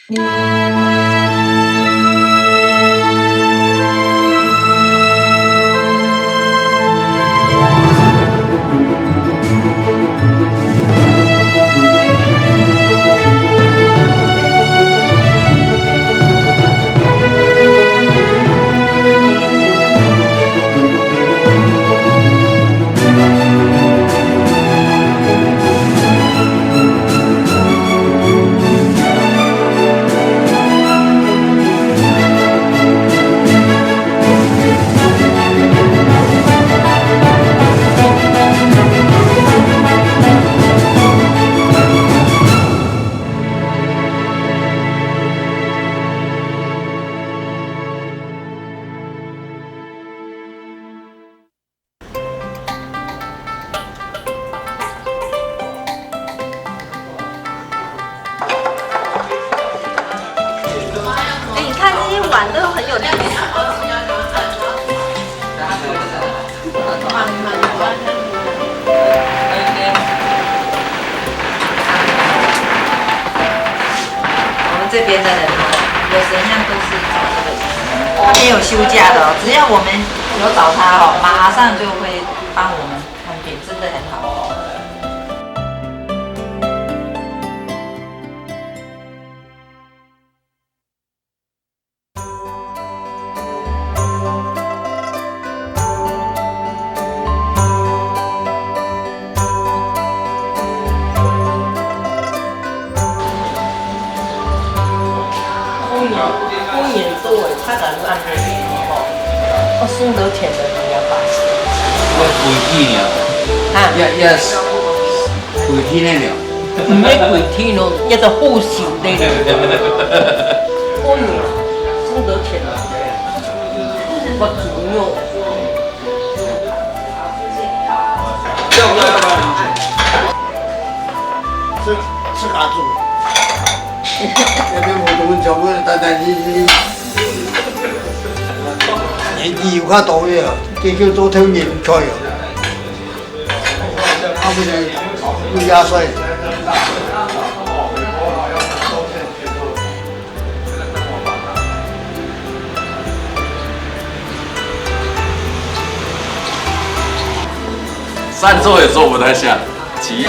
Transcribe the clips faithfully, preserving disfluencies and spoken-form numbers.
哎，你看这些碗都很有历史。我们这边的人哦，有神像都是找这个，他没有休假的哦，只要我们有找他哦，马上就会帮我们看病，真的很好哦。過年，過年到了，大家都按呢吼，哦，算到錢个比較快。我跪地了。啊？Yes, yes。跪地了。毋係跪地咯，一个好笑的。過年，算到錢了，我主要。 自，自家做。那邊普通人全部單單一一。年紀有較大个啊，結果做頭年菜啊。啊，毋是，有廿歲。 上座也坐不太下，挤一挤。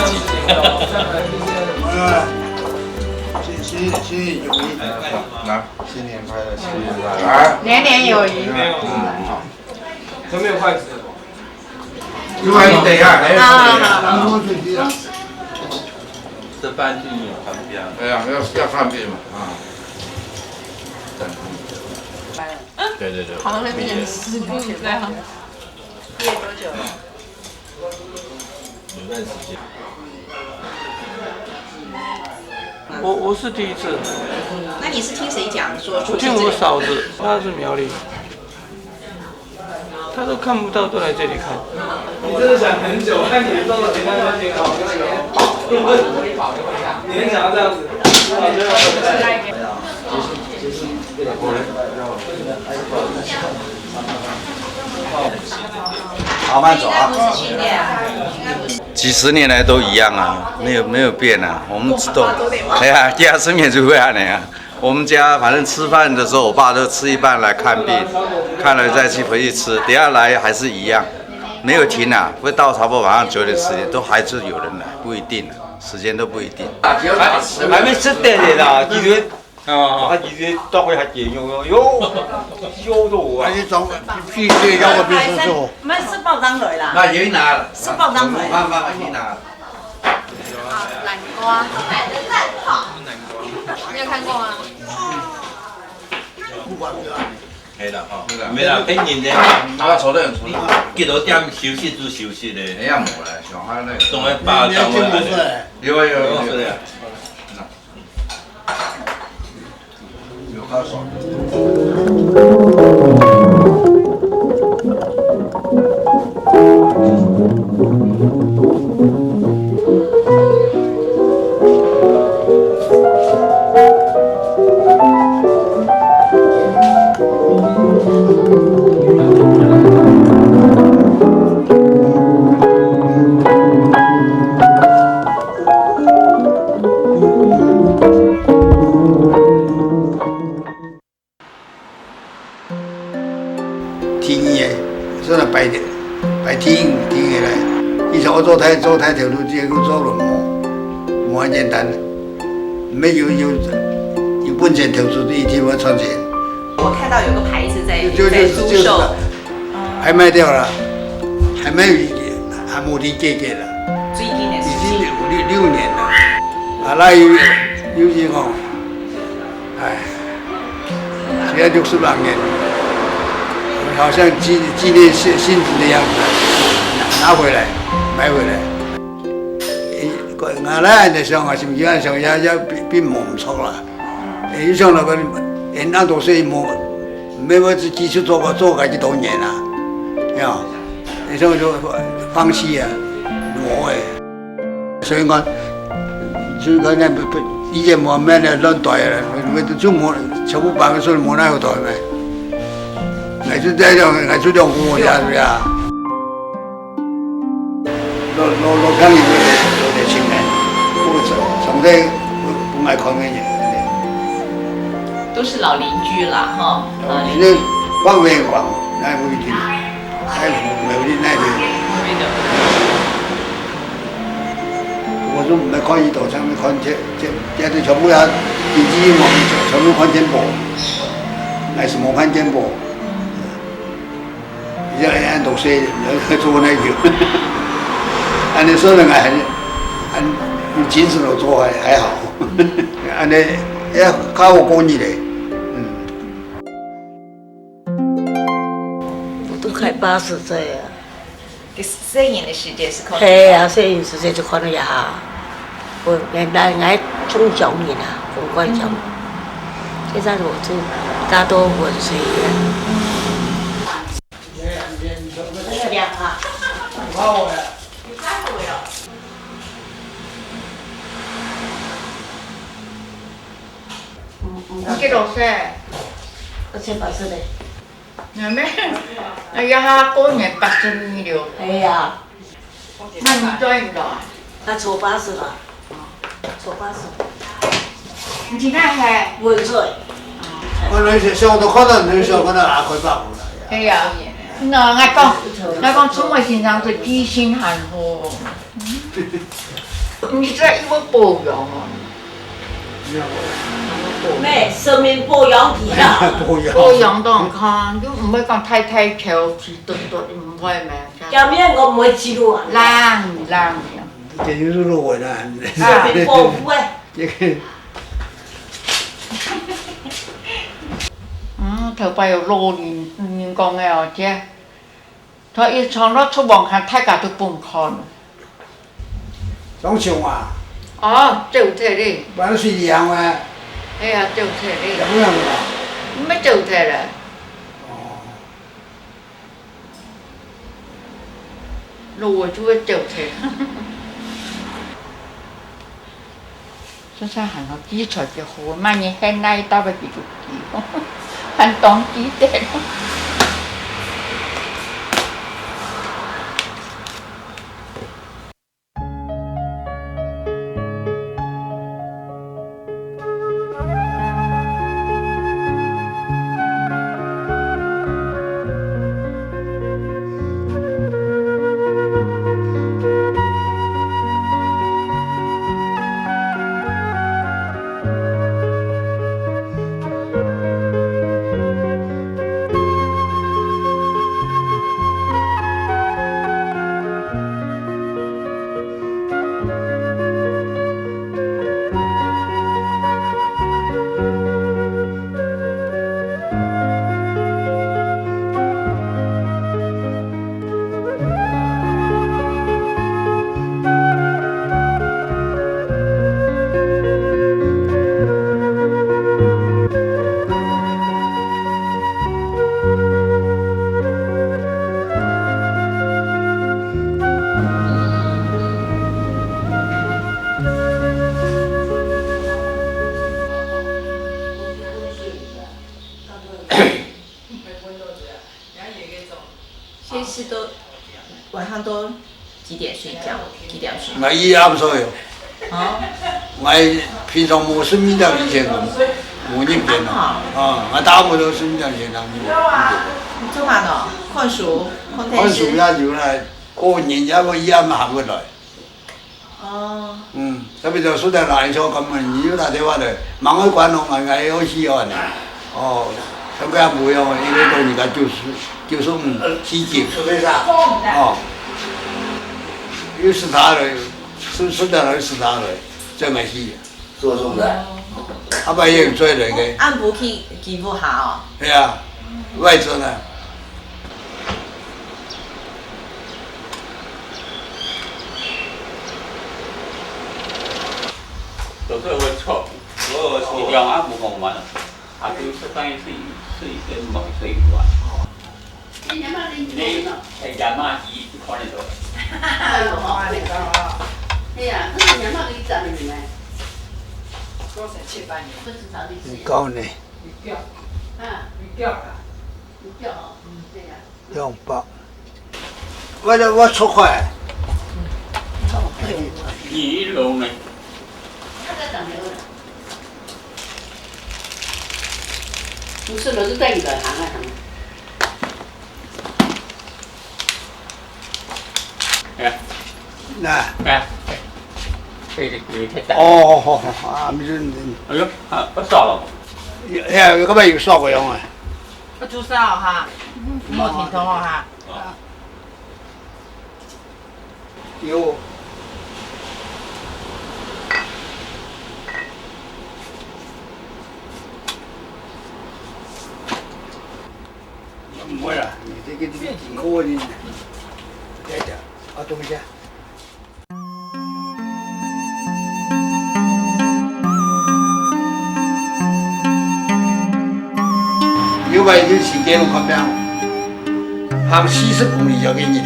来，新年快乐，新年快乐。来，年年有余。嗯，好。都没有筷子。另外，你等一下，哎，好，好，好。这半径有旁边。哎呀，要，要看病嘛，啊。对，对，对。好像那边也是。嗯，对啊。 有段时间。我，我是第一次。那你是听谁讲说出现这个？我听我嫂子，她是苗栗，她都看不到，都来这里看。你真的想很久，看你的动作，你看看这个，你很想要这样子。好，慢走啊。几十年来都一样啊，没有，没有变啊。我们都，哎呀，第二十年就会按呢啊。我们家反正吃饭的时候，我爸都吃一半来看病，看了再去回去吃，等下来还是一样，没有停啊。会到差不多晚上九点十点，都还是有人来，不一定啊，时间都不一定。还，还没十点的啦，其实 哦。啊，佢个到位还解用用，哟，哟都啊。还是从屁股要个变成什么？买，买食包装来啦。那也拿了。食包装来。慢慢慢慢拿。啊，南瓜。你有看过吗？不管不管。系啦，吼，没啦，骗人的。啊，错了错了。几多点休息就休息的。哎呀，没了，像他那个。总会霸道啊。有啊有啊有啊。有啊有啊。都係擺，擺定，定下來。以前𠊎做大，做大頭路，這个做人無，無恁簡單。毋係有，有，有本錢投資，一定會賺錢。我看到有个牌子在，就，就，在租售。就是了，還賣掉了，還賣，還無地解決了，最近的事已经情。有六，六年了。啊，那有，有一个，哎，只要六十万元，好像纪，纪念性，性质的样子，拿，拿回来，买回来。诶，我，我那的想法，心情上也，也并，并无毋错啦。 有想到个，人恁多歲無，無，無去繼續做，做个幾多年啊，呀，有想就放棄啊，無个。所以講，所以講，以前無咩个亂代个，就無全部百分之百無哪有代咩。𠊎就這樣，𠊎就兩公婆家是啊。 老，老，老乡人有个，有个亲人，我从，从这，我，我爱看个人。都是老邻居啦，哈。老邻现在放眼望，那不一定，那不一定，那不一定。我说我们看一头，像看这，这，这都全部要经济嘛，全部看见不？还是没看见不？ 也，也六十歲，做恁久。恁樣說來，還，還有精神个做，還，還好。恁樣也較好過日咧。嗯。我都快八十歲了。細人个時節係靠。係啊，細人時節就看到這下。我原來𠊎從鄉下啊，公館鄉下。現在我就嫁到溫水啊。 你幾多歲？我七八十嘞。那咩，哎呀，過年八十二了。哎呀，那你做運動啊？他坐巴士吧，坐巴士。你今天還溫水。我那些小都看到，那小看到阿开爸爸了。係啊，那我講，我講，鍾偉先生个記性還好。你這一个保養啊？咩？生命保養佢啊！保養。保養當看，又毋會講太太調皮，頓頓毋會咩。下面我毋會記錄啊。冷冷。这就是老人啊。生命保護哎。这个嗯，頭擺有老人，人講个哦，這，佢一唱到出門口，大家都分看。上床啊，哦，走忒咧，不然睡凉啊，哎呀，走忒咧，也不能啊。毋係走忒咧，哦，老个就會走忒。這下還好，記憶就好，萬一現在一大把記就記，還當記得。现在都晚上都几点睡觉？几点睡？我一暗睡哟。啊，我平常无睡眠到以前哦。五日天咯。啊，啊，大部分都是恁樣人啊，有，有。你做麼个？看書，看電視。看書也有啦，過年也會，也嘛行過來。哦。嗯，特別就書店來說，根本你有打電話來，忙个關咯，俺俺要去哦呢。哦，像个也不用，因為都人家九十、九十五、四十。哦，有時差了，書书店有時差了，真个是。 做中个。啊，毋係有做个。暗晡去幾乎下哦。係啊，外資呢？有時候會錯，我有時候暗晡講完了，啊，就食飯去睡，睡，睡，睡一晚。 你，哎，阿嬷姨，你看得到。哎呀，這是阿嬷姨站的呢。多少七八年。你講呢？啊。你叫啊？你叫哦，對呀。兩百。我，我出快。你一楼呢？他在等你。不是，老是在你的行啊行。 哎，那，哎，可以，可以，可以。哦，好，好，好，啊，没事，没事。哎呦，啊，不少了。哎呀，有个没有少过用啊？不出事哦哈，莫停动哦哈。啊。有。 毋會啦，你這個，這個挺過的呢。再講，啊，等一下。有擺就時間有看表，行四十公里就个日咧，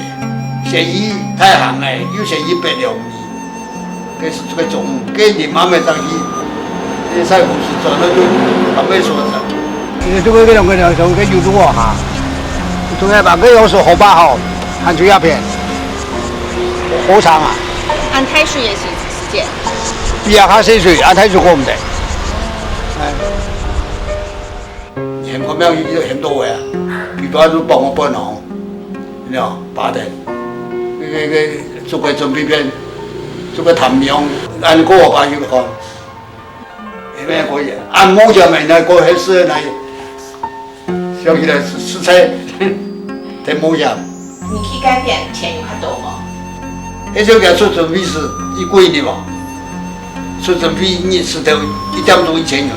先去大行个，又先去北龍里。 該是這個中午，該你慢慢上去，這賽虎是轉了就還沒說上。你這個，這兩個兩種，該有路啊哈，中間把該有時候好吧好，還有一片，好長啊。按太水也是時間。比啊，較細水，按太水過毋得。哎。 很，我們要很多位啊，比方說幫我搬哦，你知道，八點，那個，那個，做個準備片，做個探量，按過我把一個看，有沒有可以？按目前嘛，那個還是那，想起來是，是在，在目前。你去該片錢有較多無？那時候給他出準備是一個月的嘛，出準備一日是得一點多一千元。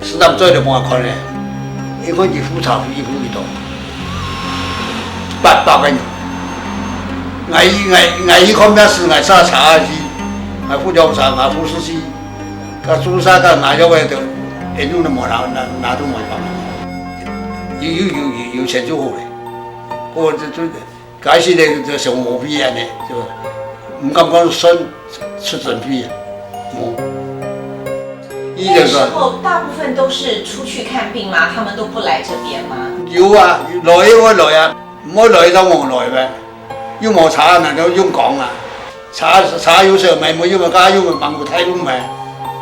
市場做得無看咧，一看佢複雜，一步一步，八百个人。𠊎，𠊎，𠊎一看表示，𠊎查查去，𠊎副局長，𠊎副書記，佮主任佮𠊎要个都，一路都無拿，拿，拿都無辦法。有，有，有，有，有錢就好咧。不過這，這， 該時咧就想無必要呢，就毋敢講算出準備啊，無。以前个，那時候大部分都是出去看病嗎？他們都不來這邊嗎？有啊，來个會來啊，毋會來當無來咩？又無車，難道用講啊？車，車有時候買，無用啊，加用啊，網路太路買，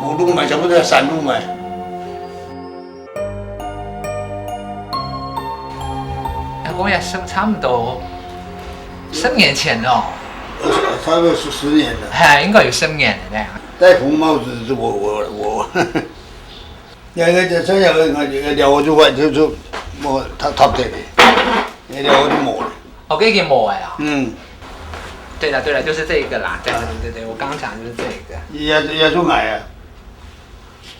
無路買，全部都係山路買。 哎，我也是差不多十年前哦。呃，差不多十，十年了。哎，應該有十年了那樣。戴紅帽子是我，我，我，那個，這，這，這，這，這，這，我就，就，就，我，他，他不對的，那個我就沒了。哦，這個沒了啊。嗯。對了，對了，就是這個啦。對，對，對，對，我剛剛講的就是這個。也，也就買啊。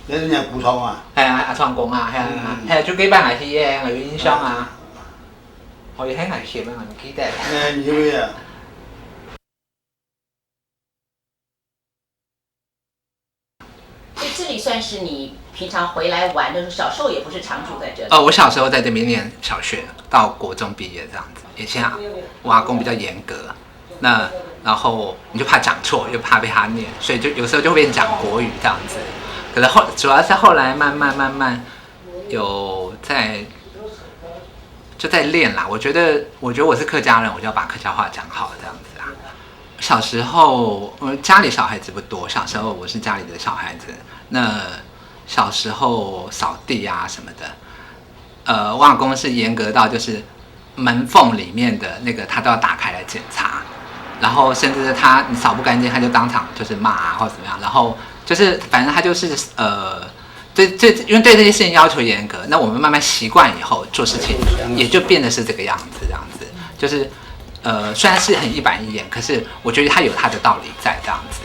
這係人古董啊。係啊，阿昌講啊，係啊，嗯。係啊，就幾擺𠊎去个，𠊎有印象啊。哦，也係𠊎去个，𠊎毋記得。哎，你去个啊？所以這裡算是你平常回來玩的時候，小時候也不是常住在這裡。哦，我小時候在這邊念小學，到國中畢業這樣子。以前啊，我阿公比較嚴格，那然後你就怕講錯，又怕被他念，所以就有時候就會變講國語這樣子。可是後，主要是後來慢慢慢慢有在，就在練啦。我覺得，我覺得我是客家人，我就要把客家話講好這樣子啊。小時候，我家裡小孩子不多，小時候我是家裡的小孩子，那小时候扫地啊什么的，呃，我阿公是严格到就是门缝里面的那个他都要打开来检查，然后甚至是他你扫不干净，他就当场就是骂啊或怎么样，然后就是反正他就是呃，对对，因为对这些事情要求严格，那我们慢慢习惯以后，做事情也就变得是这个样子，这样子就是呃，虽然是很一板一眼，可是我觉得他有他的道理在这样子。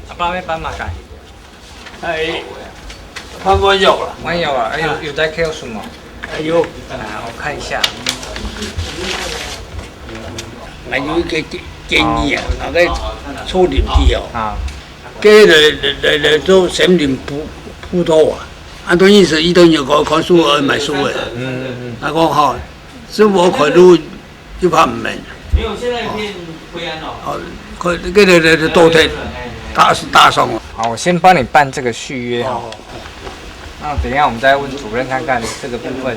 阿爸要搬嘛？哎，搬搬药啦。搬药啊？哎，有有在 care 什么？哎呦，啊，我看一下。还有一个建建议啊，大概初入去哦。啊。 該來來來來做森林步步道啊，啊，等於是伊等於講看書个買書个，嗯嗯嗯。啊，講吼，這無看路就怕毋免。沒有，現在已經灰暗了。哦，可該來來來倒退，大大上哦。好，我先幫你辦這個續約哈。哦。那等一下我們再問主任看看這個部分。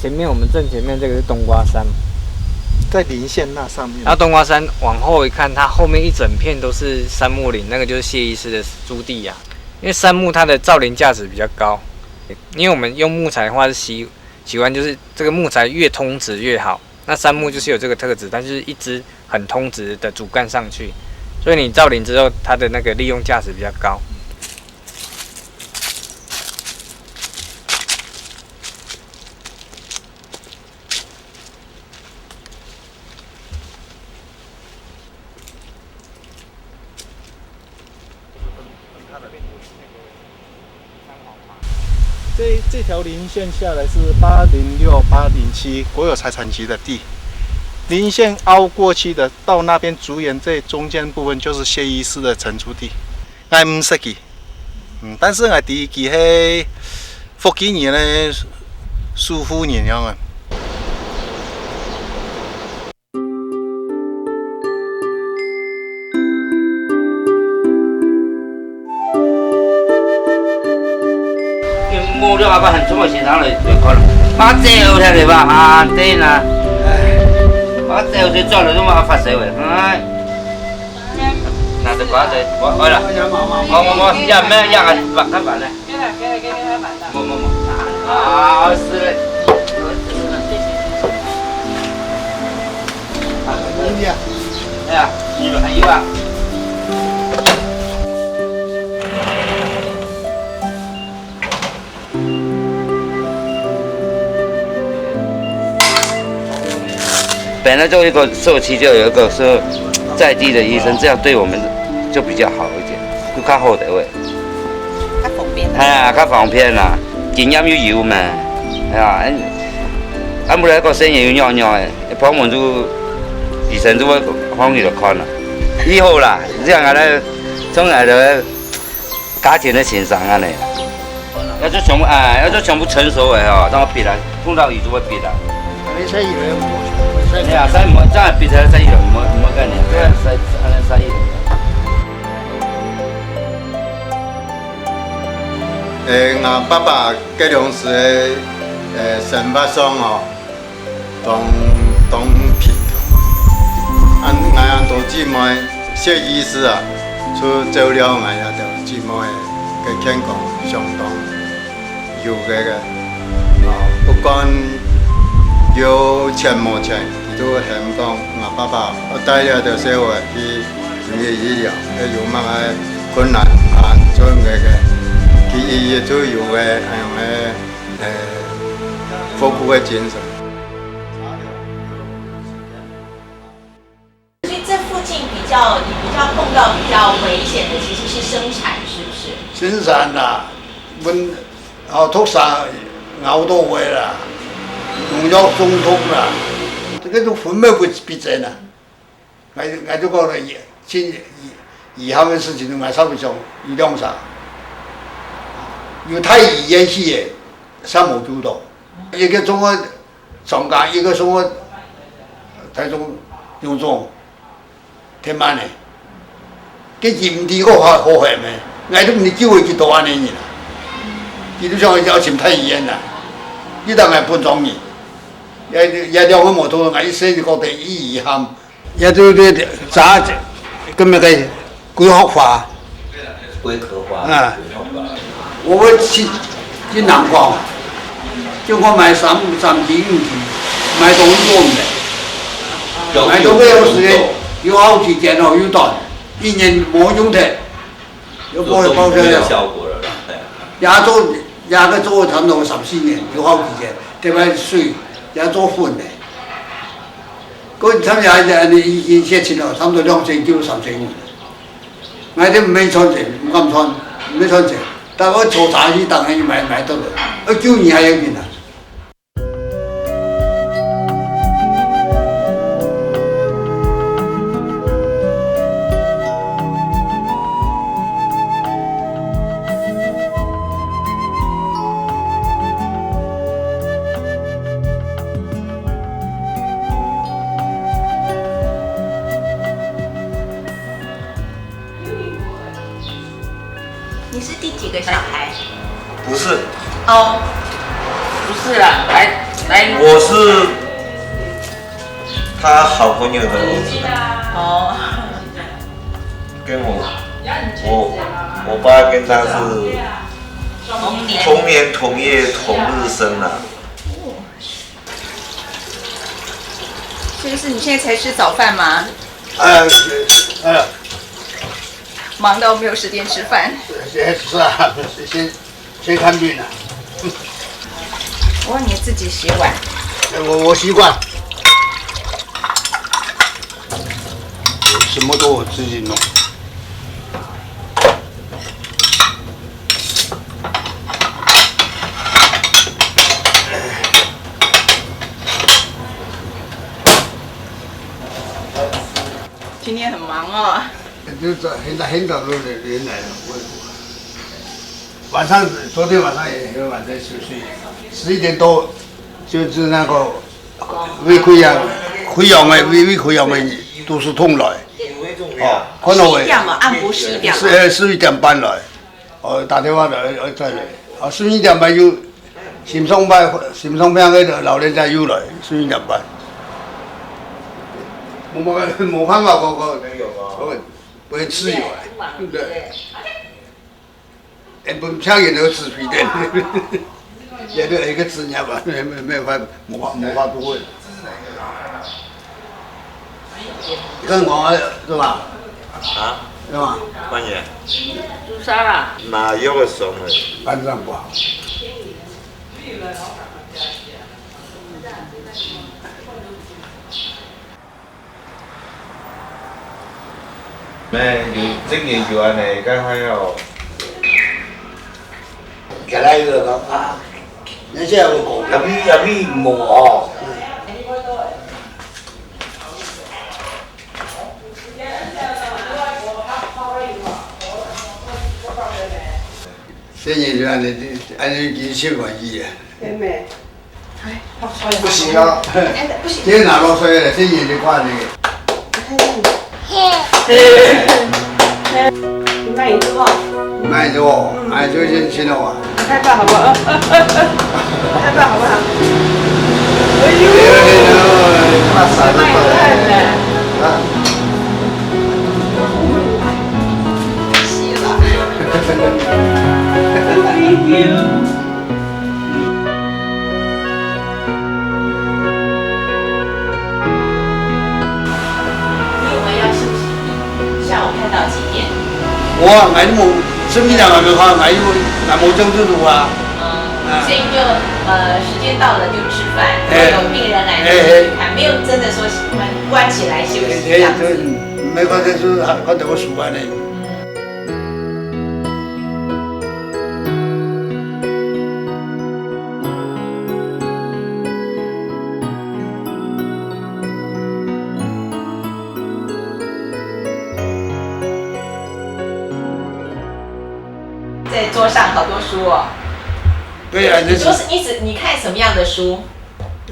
前面我们正前面這個是冬瓜山，在林線那上面。然後冬瓜山往後一看，它後面一整片都是杉木林，那個就是謝醫師的租地啊。因為杉木它的造林價值比較高，因為我們用木材的話是習習慣就是這個木材越通直越好，那杉木就是有這個特質，它就是一支很通直的主幹上去，所以你造林之後，它的那個利用價值比較高。 这这条林线下来是八零六、八零七国有财产局的地，林线凹过去的，到那边竹园这中间部分就是谢医师的承租地。 𠊎毋識佢，嗯，但是𠊎知佢係福建人个守護人樣啊。你摸到阿爸很重的行囊了，就看了，把这有条对吧？啊，对呢，把这有些赚了，这么发谁喂？哎。 拿着瓜子，我，我了。我，我，我，呀，没有，呀，把，看完了。给了，给了，给了，他买了。没，没，没。啊，是嘞。哎呀，有了，还有啊。 本來就一個社區就有一個是在地的醫生，這樣對我們就比較好一點，就較好的位。較方便啊。哎呀，較方便啦，經驗又有嘛，哎呀，俺，俺本來個生意又弱弱的，旁門就醫生就會放佢來看啦。以後啦，這樣啊，來，從來的 家庭个先生恁呢。要做全部，哎，要做全部成熟个吼，當然必然，碰到佢就會必然。你使以為無，使哎呀，使無，真係必然使以為無，無概念，對啊，使，恁呢使以為。誒，𠊎爸爸該量時个，誒，生活上吼， 當，當貧窮。恁，𠊎恁多姊妹，謝醫師啊，就照料𠊎這兜姊妹个健康相當有个个。啊，不管有錢無錢，佢都喊講，𠊎爸爸愛帶這兜細妹去醫療，愛有麼个困難啊，做个个，佢一一都有个，恁樣个，誒，服務个精神。 所以這附近比較，你比較碰到比較危險的其實是生產，是不是？生產啦，阮，哦，畜生咬到位啦，農藥中毒啦，這個都分辨不，不清啊。 𠊎，𠊎就講了，真遺，遺憾个事情，𠊎差不多有兩儕，有大醫院去个，啥無救到。一个送个庄家，一个送个台中荣總，天滿个。佢毋知个好好喊个，𠊎都毋知救了幾多恁呢人啊。佢都想要尋太醫院啦，佢當然本莊人，也也兩个摩托，𠊎一生就覺得遺憾。 也就係這，跟那个桂花花。桂花花，啊。桂花花。我會去，去南港，就講買三，三支、五支，買東西做毋得。買東西有時間有好幾件哦，有短，一年無用忒，又不會報銷了。做，做，做沒有效果了啦，哎呀。也做，也个做差不多三四年，有好幾件，特別水也做粉个。 个參加一下，你已經歇親了，差不多兩千九、三千五。𠊎都毋會賺錢，毋敢賺，毋會賺錢。但我坐車去，當然買，買到了，要救你還要緊啊。你是第幾個小孩？不是。哦，不是啦，來，來。我是他好朋友的兒子。哦。跟我，我，我爸跟他是同年同月同日生啊。 所以是你現在才吃早飯嗎？呃，呃，忙到沒有時間吃飯。先吃啊，先，先看病啊。哦，你自己洗碗？呃，我，我习惯，什么都我自己弄。 今天很忙哦。就早，很早，很早就人来了，我，晚上，昨天晚上也很晚才休息，十一点多，就是那个胃溃疡，溃疡的，胃，胃溃疡的都是痛来。哦，看到我，十一点嘛，暗晡十一点嘛。是，呃，十一点半来。 哦，打電話來，來，再來。啊，十一點半又，心臟病，心臟病个老人家又來，十一點半。無辦法，無辦法，我，我，我不能自由啊，對不對？也不，請人都自費的，也就一個職業吧，沒，沒，沒法，無法，無法度。 你看我是吧？啊？是吧？歡迎。做啥啦？拿藥个送个。肝脏不好。咩，有，正經有恁呢，該還好。 起來就講啊，那現在我講，也沒，也沒無哦。這人就恁呢，恁呢已經習慣佢啊。對咩？ 哎，落水了。不行啊。哎，不行。這拿落水了，這眼睛掛那個。你看這樣。你慢一點哦。慢一點哦，哎，就先親了啊。太棒好不好？太棒好不好？哎呦，哎呦，哎呦，哎呦，慢一點。啊。是啦。Thank you。 因為我們要休息，下午開到幾點？我啊，𠊎都無，十二點還沒開，𠊎又，𠊎無正式錄啊。嗯，啊。所以就，呃，時間到了就吃飯，哎。有病人來就吃飯，哎，哎。沒有真的說喜歡關起來休息這樣子。哎，哎，對，沒關係，就是還，還得我煮飯呢。 在桌上好多書哦。對啊，這是你說是，你指，你看什麼樣的書？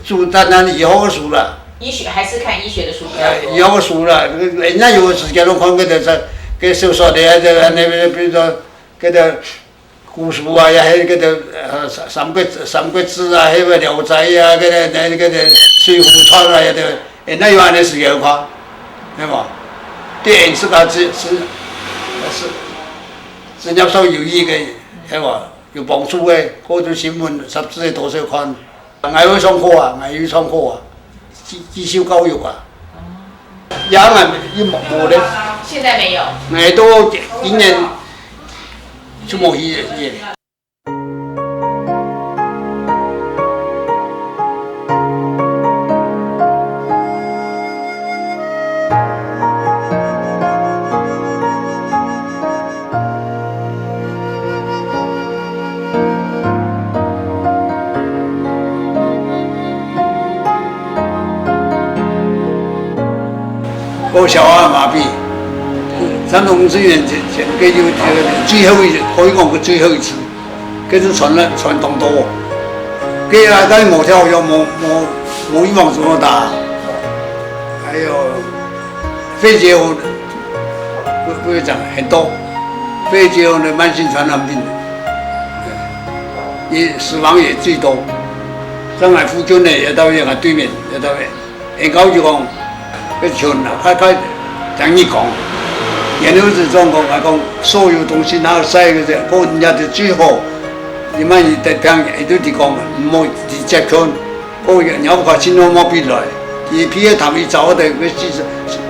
就單單醫學个書啦。醫學，還是看醫學的書比較多？呃，醫學个書啦，人家有个時間都看該个，該小說的啊，這个那个，比如說該个古書啊，也還有該个，呃，三，三國，三國志啊，還有聊齋啊，該个，那个，該个水滸傳啊，也都，人家有恁个時間看，對無？對，自家是，是，是，是業上有益个，對無？有幫助个，各種新聞、雜誌多少看。 𠊎有上課啊，𠊎有上課啊，繼，繼續教育啊。也𠊎有無，無咧。現在沒有。𠊎都今年就無去了，去了。 个消化麻痺，山東五十年前，前，該就，就最後一，可以講係最後一次。 該就傳了，傳當多。該啊，該無跳藥，無，無，無預防針好打。還有肺結核，不，不是講很多，肺結核的慢性傳染病，也死亡也最多。上海附近的也到那個對面，也到那。 𠊎教授講，該像啊，較，較聽你講，然後就總講，𠊎講所有東西拿去曬个，講人家就最好，你莫去得病，佢就直講，毋好直接近，講若屋下盡量莫逼來，佢鼻个痰一走，佢就，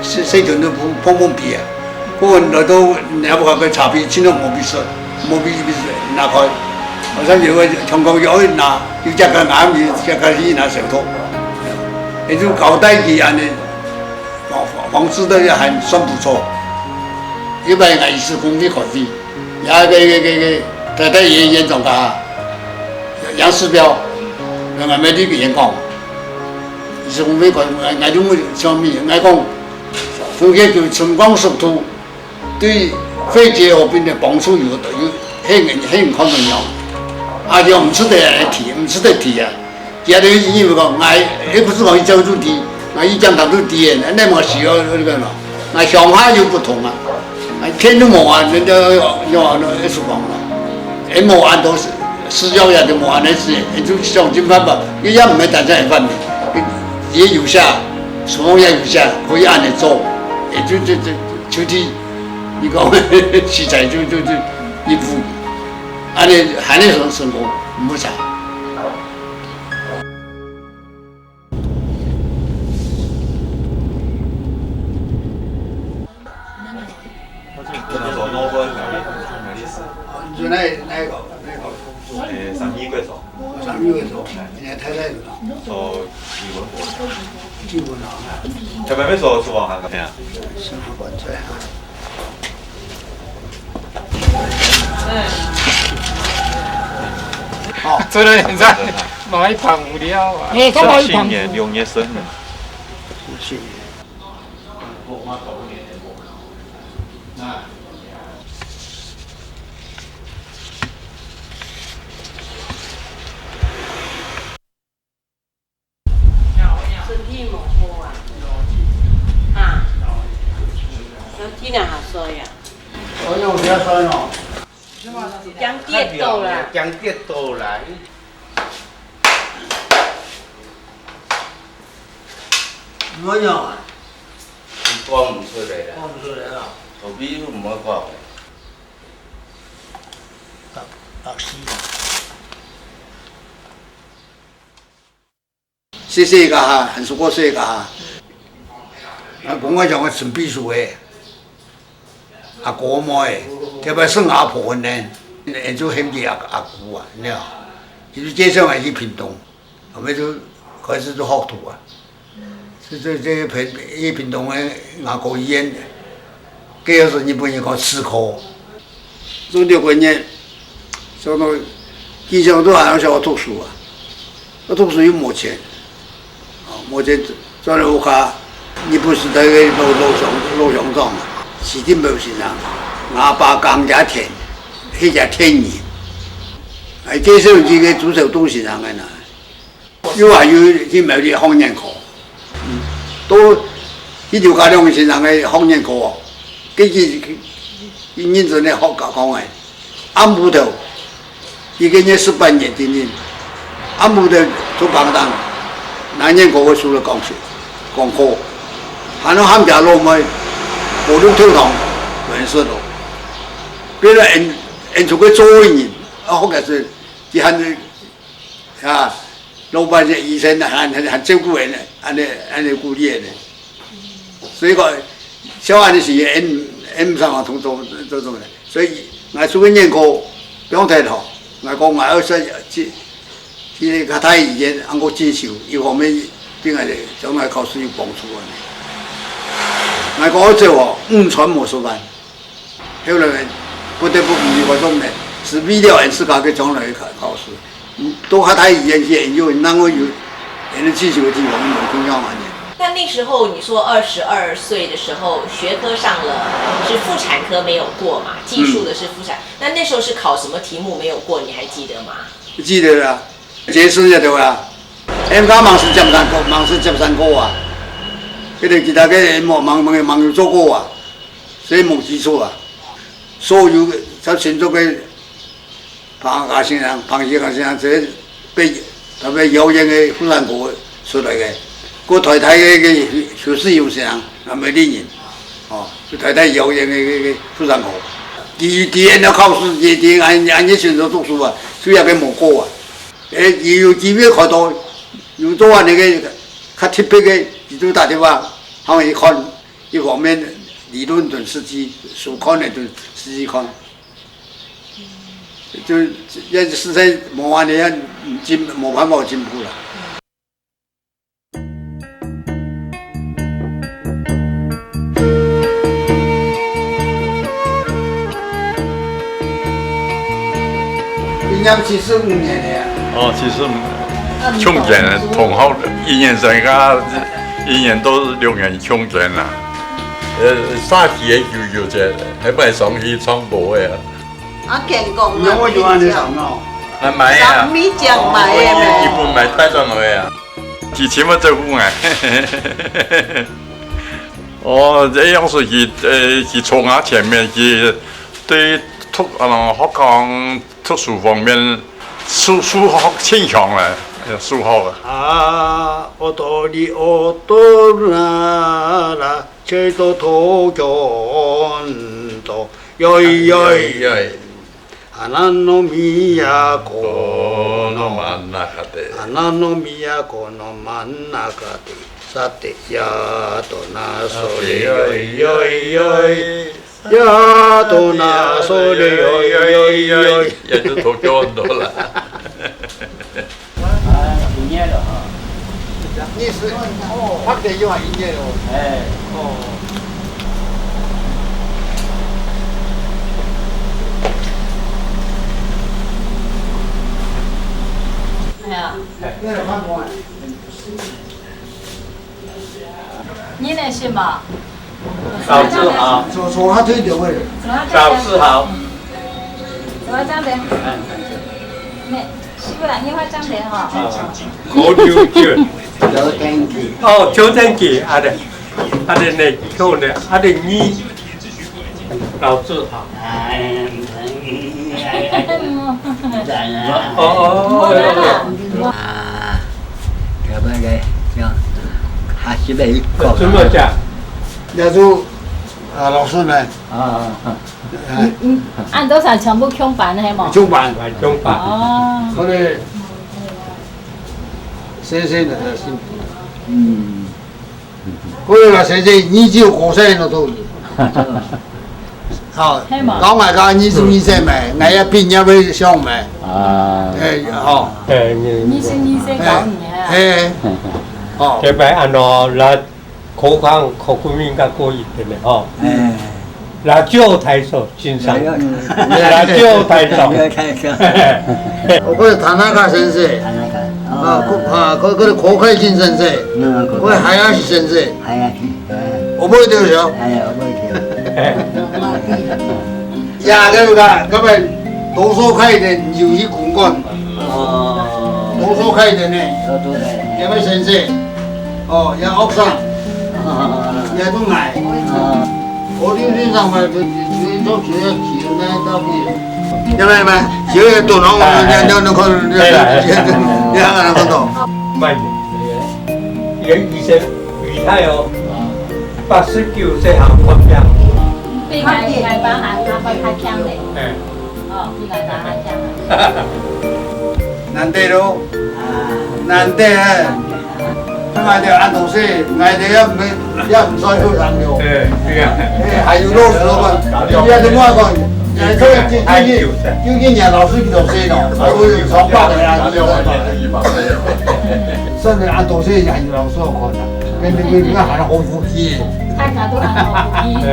細，細，細菌都嘭，嘭嘭鼻啊。 過來到若屋下个茶杯，盡量莫逼食，莫逼，逼食，拿開。好像有个香港有人拿，有隻个拿，有隻个去拿手套。也就交代佢恁呢，防，防治到也還算不錯。一般个醫師公會開會，也个，个，个，个，在，在醫院中間，楊世標，原來美麗个員工，醫師公會開，𠊎，𠊎就問上面，𠊎講， 分解球春光速度對肺結核病个幫助有，有，很，很看重要。啊，就毋值得來提，毋值得提啊。其他个醫生講，𠊎，又毋係講佢走就知，𠊎一講佢就知个，那麼需要那個嘛。那想法又不同啊。啊，天都無啊，人家要，要，要，要說講嘛。也無安到是，是要也就無安的事，也就想盡辦法，你也毋係單單一方面，也有下，所以也有下，可以恁呢做，也就，就，就，就地 你講實在就，就，就一步，恁呢還能生，生活，毋會差。你說哪，哪一個？哪一個？誒，三義國小。三義國小，你太太有了。哦，語文國小。語文啊。前面那所是往哪个？對啊。生活管制啊。 好，真的很讚，買一捧無聊啊。哎，幹嘛一捧？六月生的。身體無好啊？哈？身體哪下衰啊？哎喲，毋要衰哦。驚跌倒啦。驚跌倒啦。毋好用啊。你講毋出來啦。講毋出來啊。頭皮都毋好講。白，白死啦。 細細个哈，還係過細个哈。啊，講个像个陳秘書个，阿哥妹，特別係阿婆呢，就喊佢阿，阿姑啊，你知道？佢就介紹𠊎去屏東，後尾就開始就學徒啊。這，這，這屏，去屏東个牙科醫院，該時日本人講齒科。 做六個月，做到，基本上都還係想要讀書啊。啊，讀書又無錢，哦，無錢轉來屋下，日本時代个老，老鄉，老鄉長啊，市政府先生，吾爸耕隻田，係隻田人，哎，介紹佢个主手東西人个啦，又還有去苗栗學演歌，嗯，都去劉家良先生个學演歌哦，佢佢佢認真个學講个，暗晡頭，一個月十八年定定，暗晡頭做工當，拿演歌个書來講書，講課，還有喊家老妹，無路頭堂，亂說咯，變了演演出个做人，啊，後來是佢還 啊，老闆个醫生還還還照顧人呢，恁呢恁呢鼓勵人呢。所以講，小安尼是演演毋上啊，同做做做个。所以𠊎做个演歌，放忒吼，𠊎講𠊎愛說去去較大醫院，恁个進修，一方面對𠊎个將來考試有幫助啊。𠊎講愛做哦，五餐無食飯。 後來不得不離開中呢，是為了俺自家个將來个考考試。嗯，到較大醫院去，有人能夠有，人个進修个地方，有同樣安尼。那那时候你说二十二岁的时候，学科上了是妇产科没有过嘛，技术的是妇产，那那时候是考什么题目没有过，你还记得吗？记得啦，解释也对啊。俺家忙是尖山高，忙是尖山高啊，跟其他个忙忙忙有做过啊。 所以無基礎啊。所有在新竹个彭家先生、彭先生，這被特別遙遠个婦產科出來个，過台大个个邱世雄先生，南美人，哦，就台大遙遠个个个婦產科。佢佢按照考試，佢佢按按照選擇讀書啊，所以也無過啊。誒，佢有機會看到有做安尼个較特別个，佢就打電話，喊佢看。 一方面理論同實際，書看个同實際看，就也實在無安尼啊，進無辦法進步啦。今年七十五年了呀。哦，七十五，從前同學一年生个，一年都是六年從前啦。 呃，沙琪个舅舅姐，还买上去唱歌个啊。啊，健康你有没有安尼想哦？啊，买啊。米讲买的一本买带转来啊。几千万政府买。哦，这样是去呃去冲啊前面去对读啊学校 读书方面，数数学真强嘞，数学啊。 啊，おとりおとなら、ちょいと東京と、よいよい。花の都の真ん中で。花の都の真ん中で。さて、やっとな、それよいよいよい。 呀，都拿手的哟哟哟。也就头给我多了。啊，毕业了哈。你是，哦，拍的又还音乐哦。哎，哦。哎呀，那有看过哎。你那什么？老字号，坐坐下退的位置。老字号。怎么这样的？没，媳妇啦，你会这样的哈。好久久。有天气。哦，秋天去，啊对，啊对，那去呢，啊对你，老字号。哎，哦哦哦。啊，这个这样，还是被搞。怎么讲？那就啊，老师们，啊，嗯，按多少全部共班的嘛？中班，中班。哦，可能先生的辛苦。嗯，可能啊，先生，你只有高三的道理。好，嘿嘛讲来讲，你是你生嘛，俺也毕业要想嘛，啊，哎，好，哎，你你是你先搞你啊？哎，好，这边按照那口港口公民个过一点的哈，哎，那就抬手欣赏，哎呦，那就抬手。哎呦，太高。我可以谈那个先生，看那个，啊，哦，啊，可可以口开金先生，那个，可以海洋先生，还要去，哎，我不会丢球。哎呀，我不会去。呀，对不对？根本多少开的，你就去公馆，哦，多少開的呢？多少開的？也没先生，哦，也学生，也都来。哦，我六年上班就就就就就那到底。因为嘛，就有多少我们讲讲那个，对啦。也很难看到。慢点，也以前厉害哦，八十九岁还看病。比我，我爸还，还，还强嘞。哎。 哦，比我大家强。难得咯，啊，难得哎。恁个恁多歲，𠊎兜也毋，也毋算後生了。哎，對啊。哎，還有老師嘛，你也是我講，哎，這個最，最近，最近也老師幾多歲了，還有上班的啊，幾多歲了。算是恁多歲，還有老師好看啊，跟你們，你看還好福氣。大家都還好福氣。哎。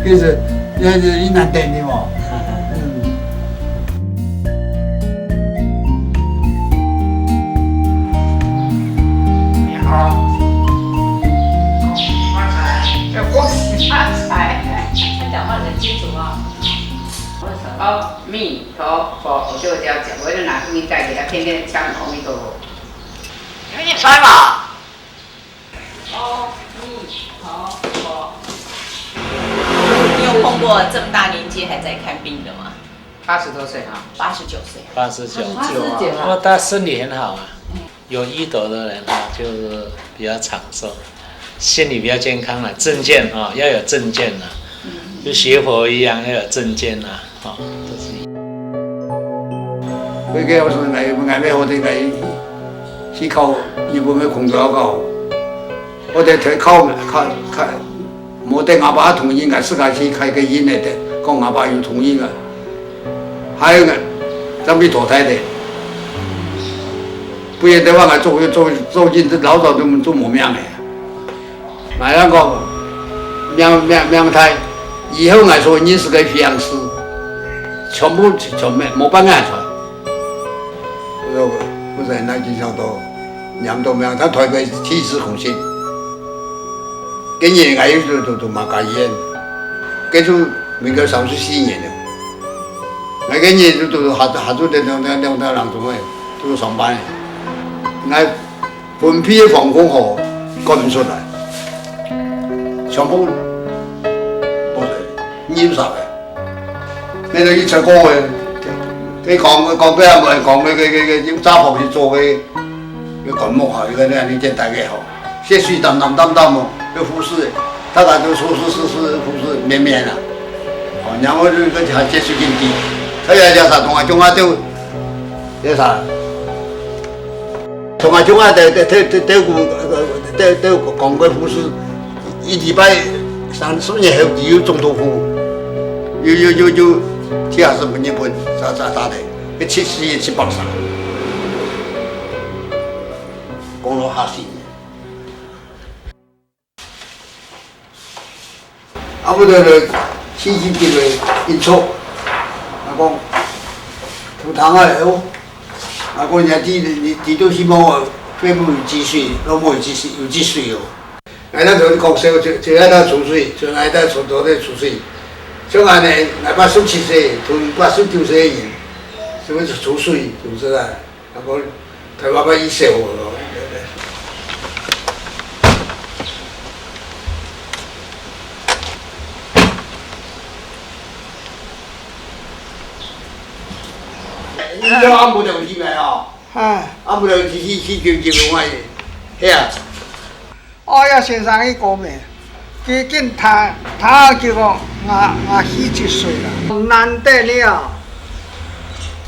就是，也是，也難得的嘛。 嗯。你好。恭喜發財。他講話很清楚哦。阿彌陀佛，我就這樣講，我就拿東西袋給他，天天講阿彌陀佛。有一餐嘛。 阿弥陀佛。你有碰过这么大年纪还在看病的吗？八十多岁哈。八十九岁。八十九。八十九啊。那他身体很好啊，有医德的人啊，就是比较长寿，心理比较健康啊，正见啊，要有正见啊，就学佛一样要有正见啊。 哦，就是。佢个我说，𠊎，𠊎要好得，𠊎去考日本个空调考，我得考，考，考，無得阿爸同意，𠊎自家去開个印个，講阿爸有同意个，還有呢，準備投胎个，不然的話，𠊎做，做，做印，老早都，都無命个。 𠊎講，命，命，命大，以後𠊎所認識个相師，全部，全無，無半個人在。所以𠊎，𠊎在該經常都念到命，他台北七十空心。今年𠊎又都，都，都馬家院，該就民國三十四年了。𠊎今年就，都，都下，下晝在，在，在，在，在，都上班。𠊎 分配个防空壕趕毋出來，全部無人，人殺个。該个一出過个，該講，講个也無人講，該个，該个用炸炮去做个，个灌木吼，該个恁樣簡單个吼，血水澹澹澹澹哦，該護士，大家都護士，護士，護士綿綿啊。哦，然後就，就還血水緊滴，佢也，也殺動啊，中啊就，也殺。 同埋像啊，在，在，在，在，在，在，在講過故事，一禮拜三四日後，佢又中毒，又，又，又，又，去啊，日本，日本，殺，殺，殺的，一七四，七百三，講到嚇死人。 啊，毋得了，四十幾歲，一坐，啊講，頭疼啊，哦，啊講人家知，你，你都希望我父母有積蓄，老母有積蓄，有積蓄哦。哎，那時候講笑，就，就愛到出水，就愛到出，都在出水。像俺呢，俺八十七歲，同八十九歲的人，什麼是出水，是不是啊？ 啊，無，台灣話一笑咯。你暗晡頭去無啊？啊。暗晡頭去，去，去，去，去，去，去，係啊。 哦，葉先生佢講咩？佢緊聽，聽佢講，𠊎，𠊎四十歲啦，難得了，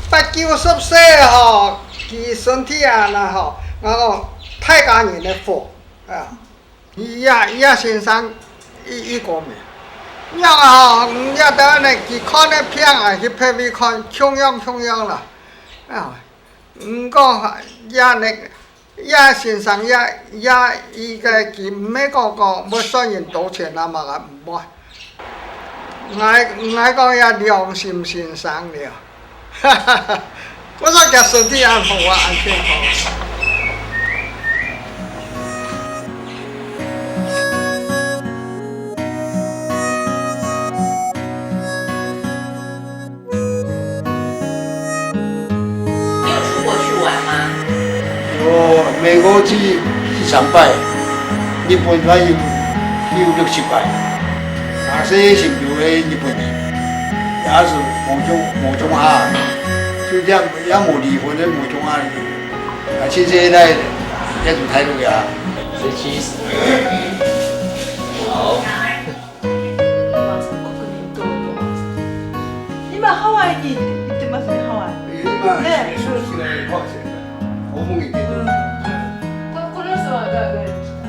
八九十歲吼，佢身體恁樣吼，𠊎講大家人个福啊。葉，葉先生，佢，佢講咩？若吼，若得呢，佢看个病啊，去別位看，共樣，共樣啦。啊，毋過，也呢， 葉先生也，也，佢个，佢毋係講，講，愛算人多錢啊嘛，毋會。𠊎，𠊎講也良心先生了。𠊎說佢身體恁好啊，恁健康。哦，美國去，去三擺，日本反正去有六七擺，啊，這些是留个日本人，也是無種，無種下，就這樣，也無離婚个無種下，啊，親戚那也是大陸人。十七十。好。 今、ハワイに行ってますね、ハワイ。今、ね。修士がいるかもしれない。訪問に行ってる。うん。こ、この人は誰、誰ですか？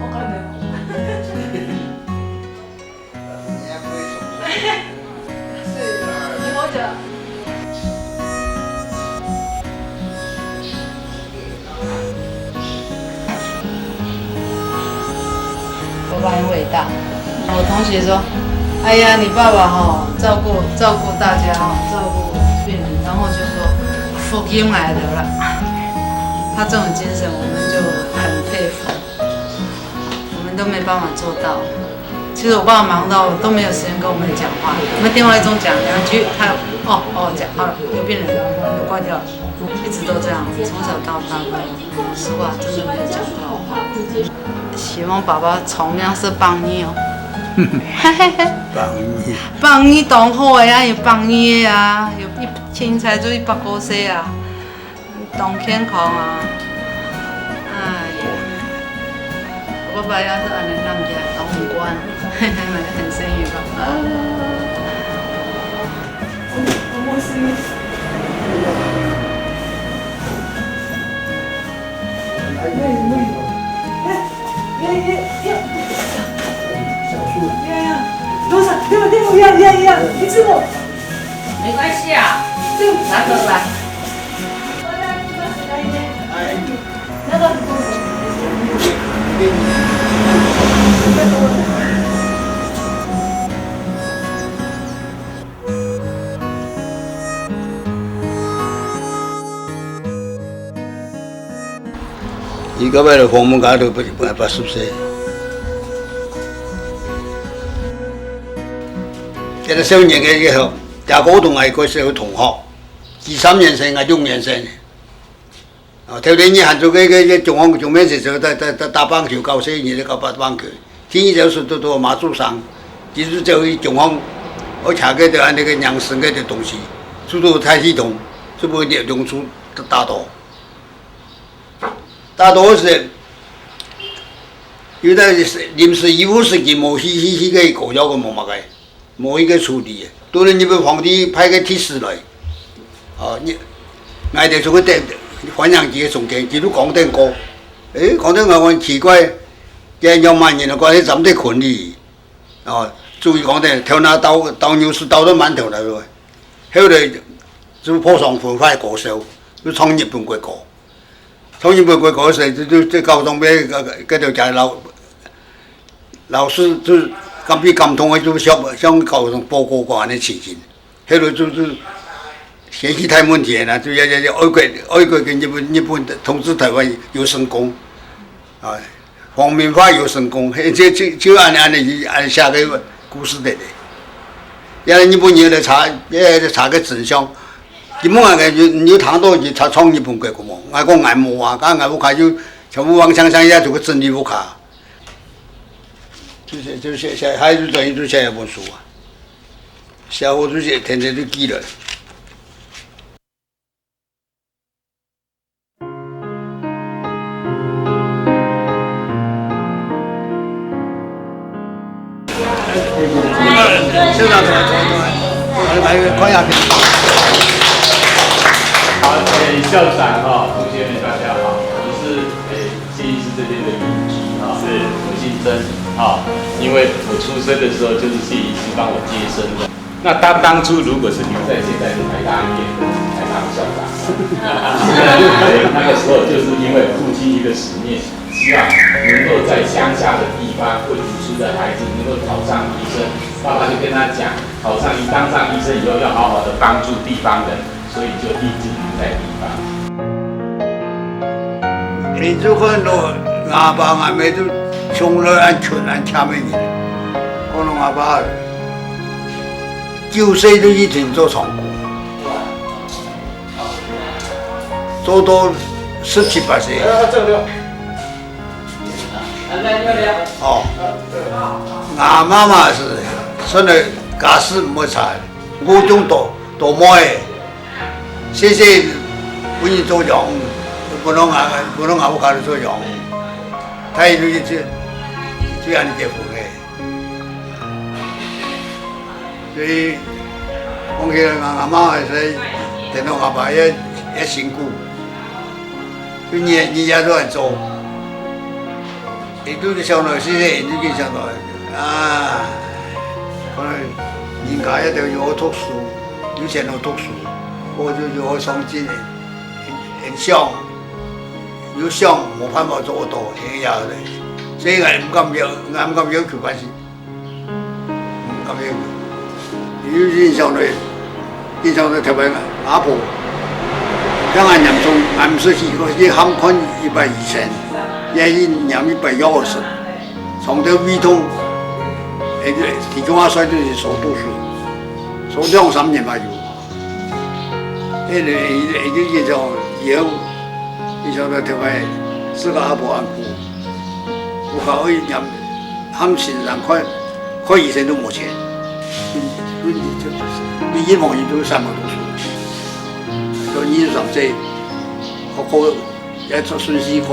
わかんない。爸爸很伟大。我同學說：“哎呀，你爸爸哈，照顧，照顧大家哈，照顧病人，然後就說福音來了啦。”他這種精神，我們就很佩服。 我們都沒辦法做到。其實我爸爸忙到都沒有時間跟我們講話，我們電話一通講兩句，他哦哦講好了，有病人了，就掛掉了，一直都這樣，從小到大都，實話真的沒有講過話。希望爸爸長命壽百二哦。百二。百二當好个啊，有百二个啊，有一千才做一百過歲啊。 當健康啊。哎呀，我爸爸要是恁樣，當無關，很幸運吧。啊。小树。呀呀，多少？对吧？对吧？呀呀呀，一次过。没关系啊，就拿走吧。那个。伊个尾个访问家都八、八、八十歲。這个少年个以後，大家都愛个小同學，佢三年生，𠊎六年生。 哦，頭一日還做个、个、个中央、中央面試時，打、打、打、打棒球，教細人仔个打棒球。第二就是做、做馬祖上，佢就走去中央，我查个就恁呢个養生个東西，就做太極拳，就分兩、兩處打倒。打倒時，有个臨時醫護時期無去、去、去个搞藥个無麼个。 無一个處理个。到了日本皇帝派个特使來，哦，你，𠊎兜就去等，歡迎佢个中間，佢就講等過。誒，講等過，𠊎奇怪，這樣滿人个關係，怎麼得困哩？哦，注意講等，頭那刀，刀牛屎刀到滿頭來了。後來就破傷風，快高燒，就上日本國國。 上日本國國時，就、就、就高中畢業，該、該、該條家老、老師就感覺感動个，就向、向高中報告講恁呢情形。後來就、就嫌棄大問題啦，就要、要、要愛國、愛國跟日本、日本統治台灣有成功，啊，皇民化有成功，嘿，就、就、就恁呢、恁呢、恁呢寫个故事个咧。因為日本人來查，也來查个真相， 佢問𠊎个，你、你有聽到佢唱、唱日本歌曲無？𠊎講𠊎無啊，該𠊎屋下就全部放響響，也就去整理屋下。就寫、就寫、寫，還有就等於就寫一本書啊。寫好就寫，天天就記了。 校长怎么、怎么、怎么，来，来，看一下。好，诶，校长哈，同学们，大家好，我是，诶，谢医师这边的编辑哈，是。我姓曾哈，因为我出生的时候就是谢医师帮我接生的。那他当初如果是留在现在的台大医院，台大的校长，那个时候就是因为父亲一个使命， 希望能够在乡下的地方，未读书的孩子能够考上医生。爸爸就跟他讲，考上医、当上医生以后，要好好的帮助地方人，所以就一直留在地方。你就看到阿爸阿姆就从来恁穷恁欠个人，看到阿爸九岁就一定做长工。做到十七八歲。哦，𠊎媽媽係算係家世毋會差，五中倒倒妹，細細分人做養，分到𠊎，分到𠊎屋下做養，佢就一直就恁樣結婚个。 所以講起來，𠊎阿媽係等到𠊎爸也也辛苦，就日日夜都愛做。佢就想到，細細佢就想到啊，可能人家一定有好讀書，有錢好讀書，或者有好上進个，很很想，有想無辦法做到，係恁樣个。所以𠊎毋敢要，𠊎毋敢要求關係。 嗯，恁樣。有印象个，印象个特別，阿婆，像𠊎念書，𠊎毋識去，佢喊看一擺醫生，也去念一擺藥水，上到胃痛，欸，其中啊，所以就是手術，手兩三年嘛有。 迄个，迄个，迄个叫以後，以前个特別，自家阿婆恁苦，有法會念，喊先生看，看醫生都無錢，你你你你一望人都三萬多歲，到二十三歲，考考也做順序考，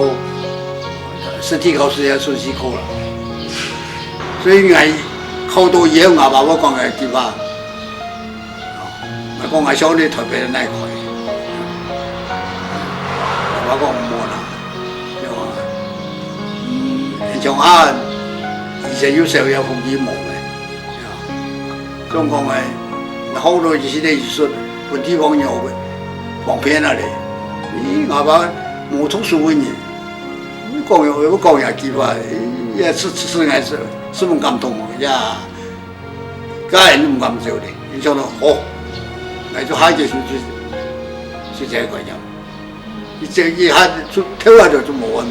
身體考試也順序考了，所以𠊎考到以後，阿爸我講个句話。 𠊎講𠊎想你特別來開，𠊎講無啦，對吧？嗯，像啊，以前有時候也福氣無个，對吧？總講个，好多一些个藝術，本地朋友方便啊咧。咦，阿爸無讀書个人，你講有有講也奇怪，也是是是還是是很感動呀。 家人都毋敢走咧，你想到好，來做下一个就就就這个觀念，你這一下就跳下就就無完畢。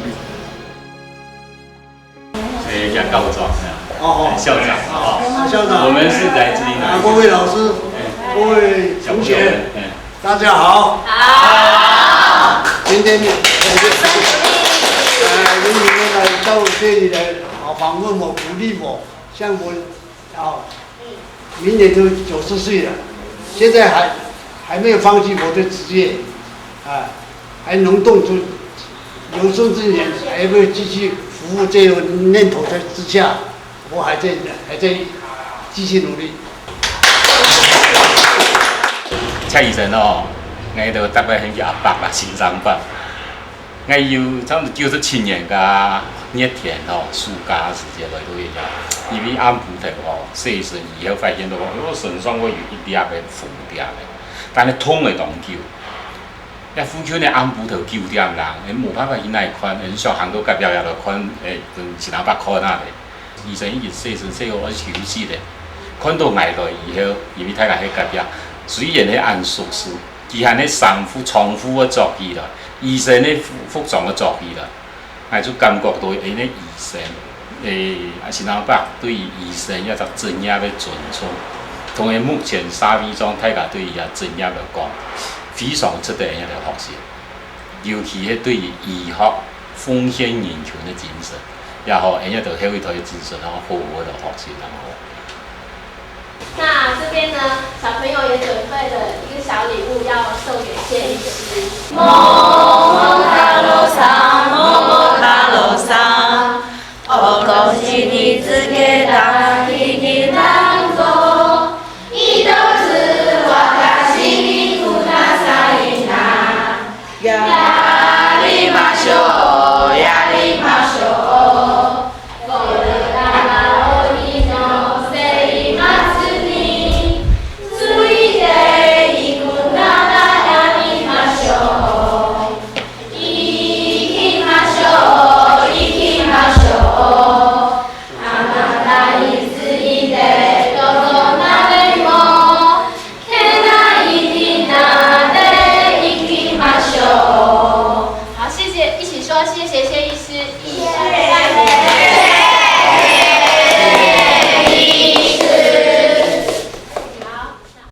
哎，叫校長，哦，哦，校長，哦，校长，我们是来自于哪里？啊，各位老师，哎，各位同学，小朋友们，哎，大家好。好。今天，呃，由你们来到这里来，啊，访问我，鼓励我，向我 哦，明年都九十岁了，现在还还没有放弃我的职业，啊，还能动出有生之年还会继续服务这个念头的之下，我还在还在继续努力。蔡医生哦，𠊎都大概很阿伯啦，先生伯。 𠊎有差不多九十七年个熱天吼，暑假个時節來到這下，因為暗晡頭吼，洗身以後發現到，哦，身上會有一粒个紅點个，但係痛个當久。該附近个暗晡頭九點零，也無辦法去哪看，也想行到隔壁來看，欸，同先生伯看下咧。醫生已經洗身洗好愛休息咧，看到𠊎來以後，因為大家係隔壁，雖然係恁熟事， 佢還係衫褲長褲个著起來，醫生个服服裝个著起來，𠊎就感覺到，欸，該醫生，欸，啊，先生伯對於醫生這隻職業个尊重，同𠊎目前社會上大家對於這職業來講，非常值得𠊎來學習，尤其係對於醫學奉獻人群个精神，也好，𠊎兜後一代个精神，然後好好个學習，然後。 那這邊呢，小朋友也準備了一個小禮物要送給謝醫師。